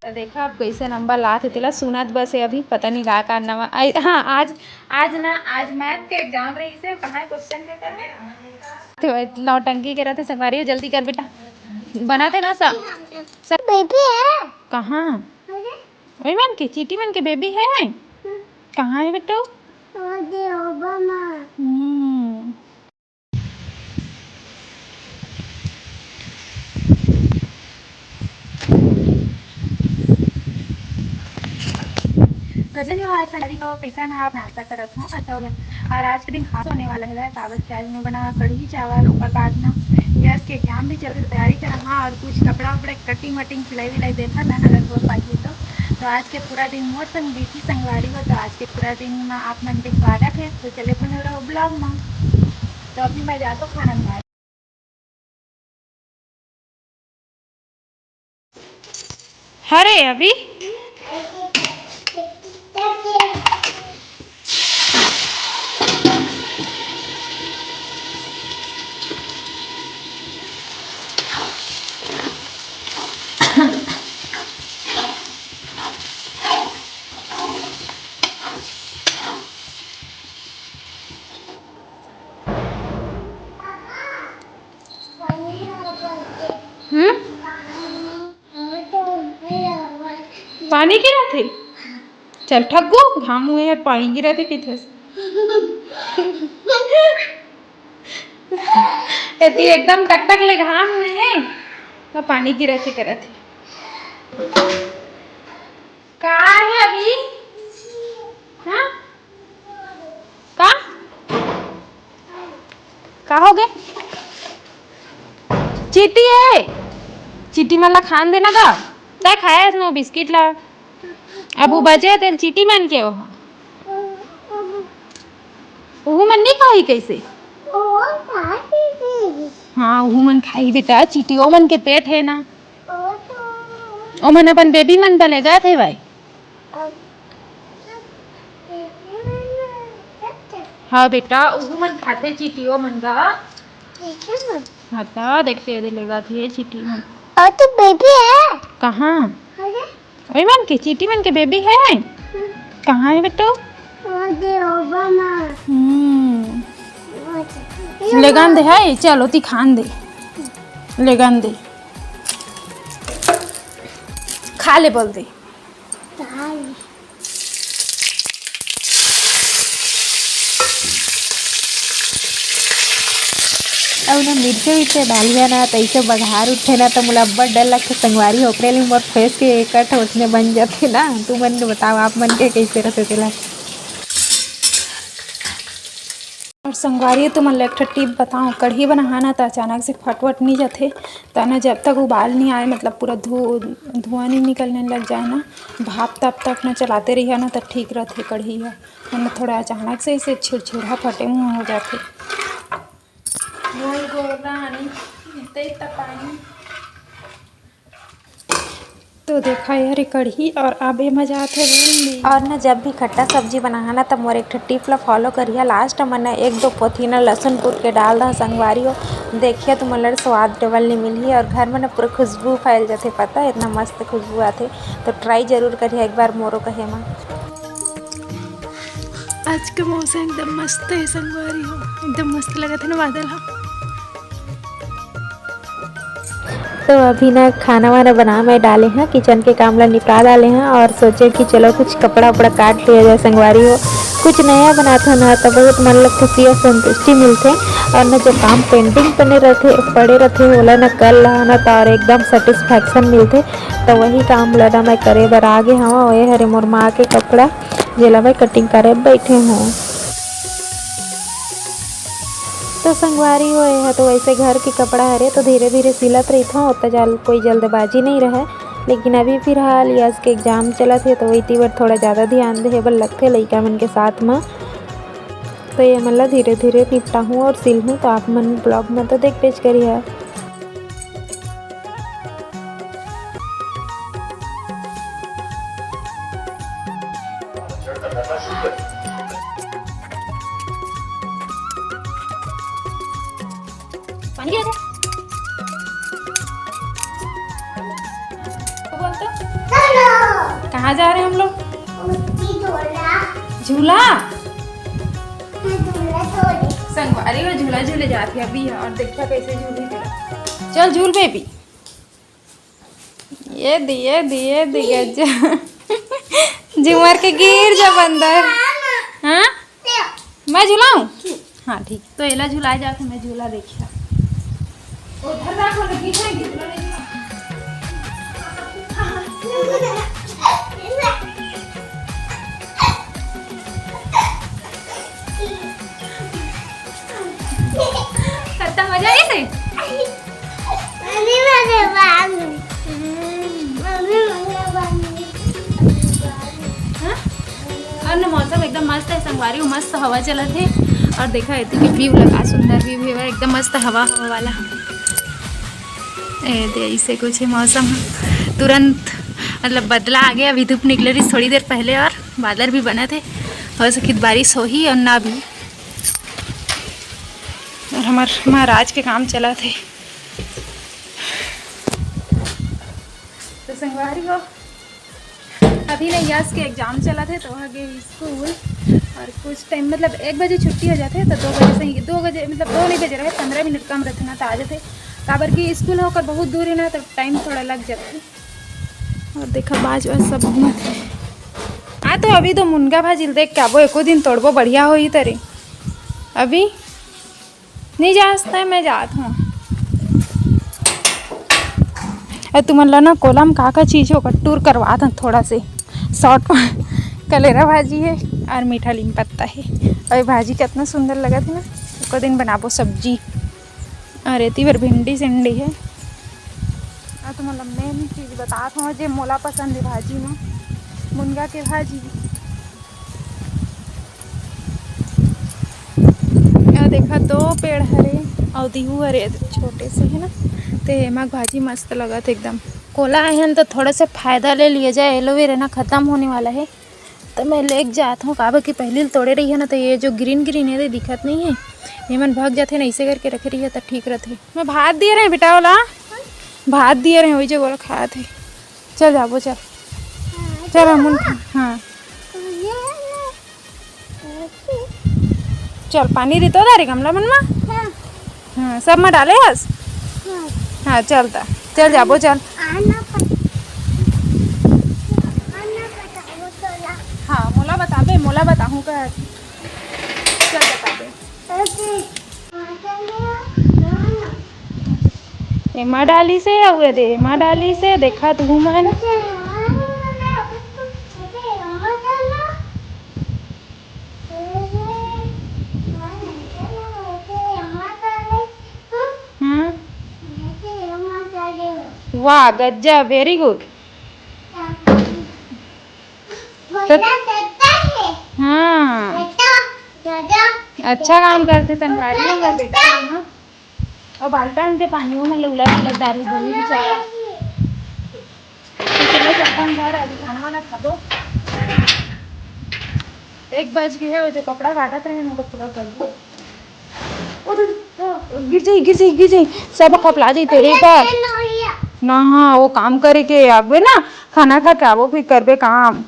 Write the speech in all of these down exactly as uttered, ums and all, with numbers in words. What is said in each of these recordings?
तो देखा, अब कैसे नंबर लात हे तेला सुनत बस हे अभी, पता नहीं का का नवा। आई, हाँ, आज, आज ना, आज मैथ के एग्जाम रहिसे, कहाँ क्वेश्चन पेपर हे? तो नौटंकी करत हे संगवारी हो, जल्दी कर बेटा, बनात हे ना सब। सब बेबी हे। कहाँ? वही मन के, चीटी मन के बेबी हे। कहाँ हे बेटू? हम्म। गजब, आज संगवारी हो, कैसन आप? आशा करत हूँ अच्छा होगा। और आज के दिन खास होने वाला है, काबर कि आज मैं बना कढ़ी चावल, ओकर बाद ना यश के एग्जाम भी चल रही, तैयारी करना, हाँ, और कुछ कपड़ा उपड़ा कटिंग वटिंग सिलाई विलाई देखा था ना, अगर हो पाई तो। तो आज के पूरा दिन मोर संग बीती संगवारी हो, तो आज के पूरा दिन में आप मन के स्वागत है। तो चले बने रहो ब्लॉग में। तो अभी मैं जाता हूँ खाना बनाए। हरे अभी हम्म? पानी गिरत हे। चल ठग्गू, घाम हुए हे, पानी गिरत हे, कहिथस। एती एकदम टकटक ले घाम हुए हे, तो पानी गिरत हे, करत हे। का हे अभी? हाँ? का? का हो गे? चीटी हे, चीटी मन ला खान देना गा। तै खाए हस ना बिस्किट ला, अब वो बचे तेल चीटी मन के ओहा। उहू मन नहीं खाही कैसे? हाँ, उहू मन खाही बेटा, चीटी ओ मन के पेट हे ना। ओ मन अपन बेबी मन बले गए थे भाई। हाँ बेटा, उहू मन खाथे चीटी ओ मन गा। हाँ, तो देखते दे लेगा थे चीटी मन। और तो बेबी है। कहाँ? अरे। ओई मन के, चीटी मन के बेबी है? कहाँ है बेटू? वो दे, वो बना। हम्म। वो दे। लेगान दे है, चलो ती खान दे। लेगान दे। खा ले बोल दे। खा ले। अउ ना मिर्चा उर्चा डालिया ना, त अइसे बघार उठथे ना, त मोला अब्बड़ डर लगथे संगवारी हो। ओकरे ले मोर face के कट ओसने बन जाथे ना। तुमन बताओ, आप मन के कइसे रथे तेला? अउ संगवारी, तुमन ल एक ठो tip बताओ, कढ़ी बनाहा ना, त अचानक से फट वट नइ जाथे, त ना जब तक उबाल नइ आए, मतलब पूरा धु-, धुआं नइ निकलने लग जाए ना, भाप तब तक ना चलाते रहिया ना, त ठीक रथे कढ़ी ह। वरना थोड़ा अचानक से इसे छिड़छिड़ा फटे मुंह हो जाथे। गोल गोल रानी, इतना इतना पानी। तो देखा यार, ये कढ़ी और अब ये मजा आथे बूंदी। और ना, जब भी खट्टा सब्जी बनाहा ना, तब मोर एक ठो tip ला follow करिहा। Last में ना एक दो पोथी ना लहसुन कूट के डाल दहा संगवारी हो। देखिए, तुमन ला स्वाद डबल नहीं मिलही और घर में ना पूरा खुशबू फैल जाथे। पता है, इतना मस्त खुशबू आथे। तो try जरूर करिहा एक बार मोरो कहे मा। आज का मौसम एकदम मस्त है संगवारी हो, एकदम मस्त लगत है ना बादल ह। तो अभी ना खाना वाना बना मैं डाले हैं, kitchen के काम ला निपटा डाले हैं और सोचे कि चलो कुछ कपड़ा उपड़ा काट लिया जाए संगवारी हो। कुछ नया बनात हो ना तो बहुत मन ला खुशी और संतुष्टि मिलथे। और ना जो काम pending बने रहथे, पड़े रहथे, ओला ना कर ला ना तो और एकदम satisfaction मिलथे। तो वही काम ला ना मैं करे बर आगे हवं। ये हरे मोर माँ के कपड़ा, जेला मैं cutting करे बैठे हूँ। तो संगवारी हो, ये ह तो वैसे घर के कपड़ा हरे, तो धीरे-धीरे सिलत रहिथों, ओतना जल-, कोई जल्दबाजी नहीं रहे। लेकिन अभी फिलहाल यश के exam चलत हे, तो वही बर थोड़ा ज़्यादा ध्यान देहे बर लगथे लइका मन के साथ म। तो ये मन ला धीरे-धीरे निपटाहूँ और सिलहूँ, तो आप मन vlog में तो देख पेच करिहा। पानी गिरा दे। बोल तो। कहाँ जा रहे हैं हम लोग? झूला। झूला? संगवारी हो, झूला झूले जात हे अभी, और देखिया कैसे झूले तेरा। चल झूल बेबी। ये दी, ये दी, ये दी गज्जा। झूमर के गिर जा बंदर। हाँ? मैं झुलाऊं? हाँ, ठीक। तो एला झुलाए जाके मैं झूला देखिया। उधर देखो, लगी है झूला देखो। खत्म हो जाए इसे। Mummy, mummy, mummy. Mummy, mummy, mummy. हाँ? और ना मौसम एकदम मस्त है संगवारी, मस्त हवा चलत है। और देखा एती के व्यू लगा, सुंदर व्यू है, एकदम मस्त हवा, हवा वाला। ए दे, ऐसे कुछ है मौसम, तुरंत मतलब बदला आ गया। अभी धूप निकले रही थोड़ी देर पहले और बादल भी बना थे, हो सकित बारिश हो ही और ना भी। और हमार महाराज के काम चला थे। तो संगवारी हो, अभी ना यश के एग्जाम चला थे, तो वह गए स्कूल। और कुछ टाइम, मतलब, एक बजे छुट्टी हो जाते, तो दो बजे से ही, दो बजे, मतलब, दो नहीं बजे रहे, पंद्रह मिनट कम रहते ना, तो आ जाते। काबर कि स्कूल होकर बहुत दूर है ना, तो टाइम थोड़ा लग जाते। और देखा, बाज वाज सब घूमत है। हाँ, तो अभी तो मुनगा भाजी ल देख के आबो, एको दिन तोड़बो, बढ़िया होही तरे। अभी नहीं जा सकता है, मैं जात हूँ। अरे तुमन ला ना कोला म का का चीज हे ओकर टूर करवात हन थोड़ा से शॉर्ट में। कलेरा भाजी है और मीठा लीम पत्ता है। और भाजी कितना सुंदर लगत है ना, एको दिन बनाबो सब्जी। और एती बर भिंडी सिंडी है। और तुमन ला मेन चीज बतात हूँ जे मोला पसंद है भाजी में, मुनगा के भाजी। ये देखा, दो पेड़ हरे अउ दिहू हरे, छोटे से है ना, ते एमा भाजी मस्त लगत हे एकदम। कोला आए हन तो थोड़ा सा फायदा ले लिया जाए, एलोवेरा ना खत्म होने वाला है, तो मैं लेके जात हूँ। काबर कि पहली तोड़े रही है ना, तो ये जो ग्रीन ग्रीन है, ये दिखत नहीं है, ये मन भाग जाते ना, ऐसे करके रखे रही है तो ठीक रहते। मैं भात दिए रहे बेटा, ओला भात दिए रहे, वही जो ओला खात है। चल जाबो, चल। हाँ, चल, हम उन-, हाँ। हाँ। चल, पानी रितो दारी गमला मन मा। हाँ। हाँ, सब मा डाले हस? हाँ। हाँ, चल ता, चल जाबो, चल। आना पत-, आना बताओ तोला। हाँ, मोला बताबे, मोला बताहूँ का। चल बताबे। ओके। एमा डाली से, अउ एदे एमा डाली से, देखा तू मन। हम्म। वाह, गज्जा, very good। तो हाँ, अच्छा काम करते, तनवारी होगा बेटा, हाँ। और बाल्टा में पानी में लुला लुला दारू बोली बेचारा। तो चलो, चलता हूँ घर, अभी खाना वाना खा दो। एक बज गए है, वो जो कपड़ा काटत रहे, उनको पूरा कर दो। ओ, तो, तो, गिर जाई, गिर जाई, गिर जाई, सब खपला जाई तेरे पर। ना, हाँ, वो काम करे के आबे ना, खाना खा के आबो, फिर करबे काम।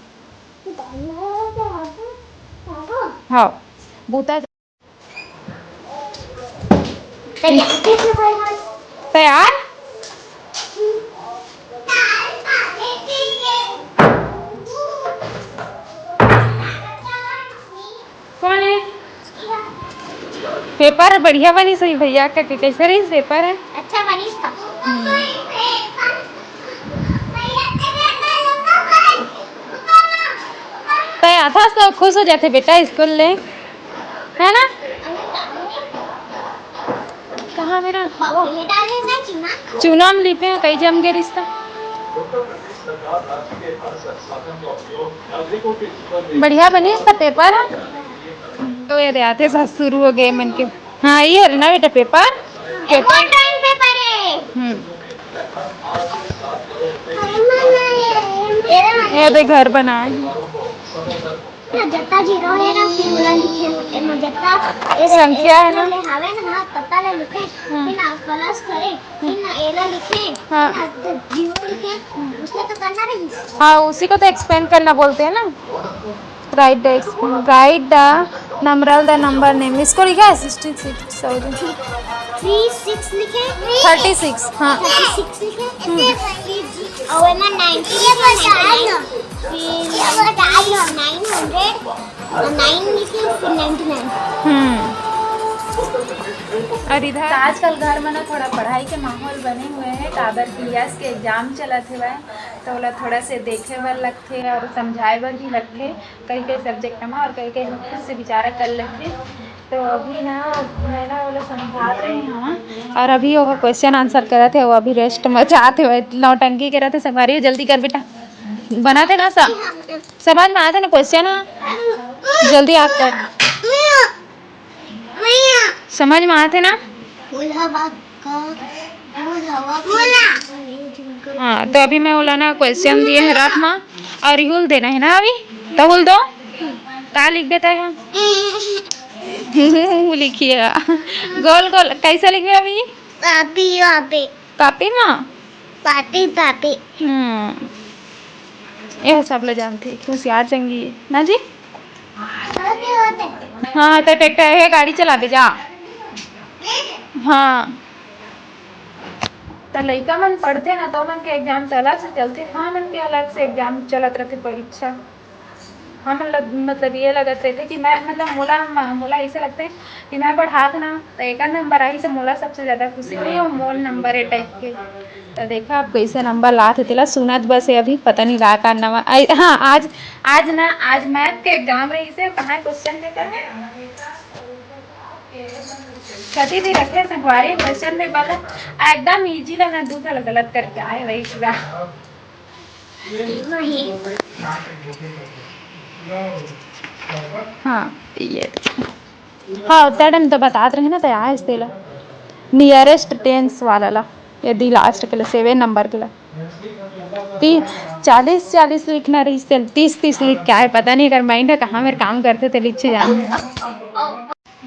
हाँ, बूता। तैयार? कौन है? पेपर बढ़िया बनिस होही भैया, का के कैसे रहिस पेपर है? अच्छा बनिस था। हम्म। तै आथस तो खुश हो जाथे बेटा स्कूल ले, है ना? कहाँ मेरा? चूना में लिपे हैं, कई जम गए रिश्ता। बढ़िया बनिस था पेपर। तो ये दे आथे सास शुरू हो गए मन के। हाँ, ये है ना बेटा पेपर? एक पेपर। और टाइम पेपर है। हम्म। ये दे घर बनाए। जत्ता जीरो हे ना, फिर ओला लिखे, एमा जत्ता ए-, संख्या हे ना? ए-, ले हावे ना, हाँ, तत्ता ले लिखे, हाँ। फिर ना प्लस करे, फिर ना एला लिखे, हाँ। फिर ना जीरो लिखे, उसने तो करना रही। हाँ, उसी को तो एक्सपेंड करना बोलते हैं ना। Write the exp-, write the numeral, the number name। इसको लिखा है sixty six, sorry. Three six लिखे। थर्टी सिक्स, हाँ। थर्टी सिक्स लिखे। हम्म। फिर जी-, और एमा नाइंटी ये बताया ना। फिर नाइन हंड्रेड, नाइन लिखे, फिर नाइंटी नाइन। हम्म। और इधर तो आजकल घर में ना थोड़ा पढ़ाई के माहौल बने हुए हैं, काबर कि यस के एग्जाम चलत हेवय, तो ओला थोड़ा से देखे बर लगथे और समझाए बर भी लगथे, कई कई सब्जेक्ट में, और कई कई में खुद से विचारा कर लेथे। तो अभी ना मैं ना ओला समझात रही हूँ, और अभी वो क्वेश्चन आंसर करत हे, वो अभी रेस्ट में जात हे, नौटंकी करत हे। संगवारी हो, जल्दी कर बेटा, बनाते ना सा समझ में आथे ना क्वेश्चन, हाँ? जल्दी आप कर। समझ में आथे ना? हाँ, तो अभी मैं ओला ना क्वेश्चन दिए हे रात में, और हुल देना है ना अभी, तो हुल दो। का लिख देता है? लिखिए। गोल गोल कैसे लिखबे अभी? पापी, पापी। पापी माँ? पापी, पापी। हम्म, ये सब ले जानते, होशियार चंगी है ना जी। हाँ, तो ट्रैक्टर है, गाड़ी चलाबे जा। हाँ, तो लइका मन पढ़थे ना, तो मन के एग्जाम तो अलग से चलथे, हाँ, मन के अलग से एग्जाम चलत रहथे, परीक्षा। हमन ल-, मतलब, ये लगत रहिथे कि मैं, मतलब, मोला, म-, मोला ऐसे लगथे कि मैं पढ़ात ना, तो एकर नंबर आही, तो मोला सबसे ज्यादा खुशी होही, और मोर नंबर ए टाइप के। तो देखा, अब कैसे नंबर लात हे, तेला सुनत बस हे अभी, पता नहीं ला का नवा। आई, हाँ, आज, आज ना, आज मैथ के एग्जाम रहिसे, कहाँ क्वेश्चन देकर है? कति भी रखे संगवारी, क्वेश्चन में गलत, एकदम इजी लगा, दू साल गलत करके आए वही पूरा। हाँ, ये, हाँ, उतना टाइम तो बतात रहे ना, तो आए तेला नियरेस्ट टेंस वाला ला, यदि लास्ट के ला, सेवन नंबर के ला, ती-, चालीस, चालीस लिखना रहिस, तीस, तीस लिख के आए, पता नहीं अगर माइंड है कहाँ मेरे काम करते थे, लिख जाने।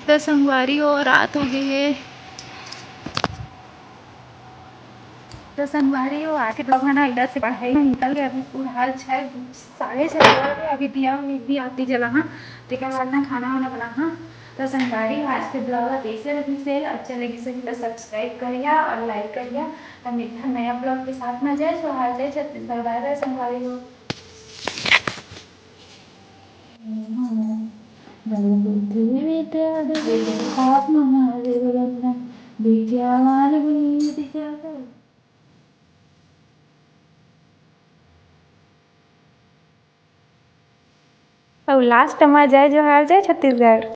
तो संगवारी हो, रात हो गई है। तो संगवारी हो, आज के ब्लॉग में ना इधर से पढ़ाई में निकल गया, अभी पूरा हाल छः, साढ़े छः बज गए, अभी दिया भी आती जला, हाँ, तेकर बाद ना खाना वाना बना, हाँ। तो संगवारी हो, आज के ब्लॉग ला कैसे लगी, से अच्छा लगी से तो सब्सक्राइब करिया और लाइक करिया। हम एक ठन नया ब्लॉग के साथ में जय जोहार, जय छत्तीसगढ़, बाय बाय संगवारी हो। अउ लास्ट म जय जोहार, जय छत्तीसगढ़।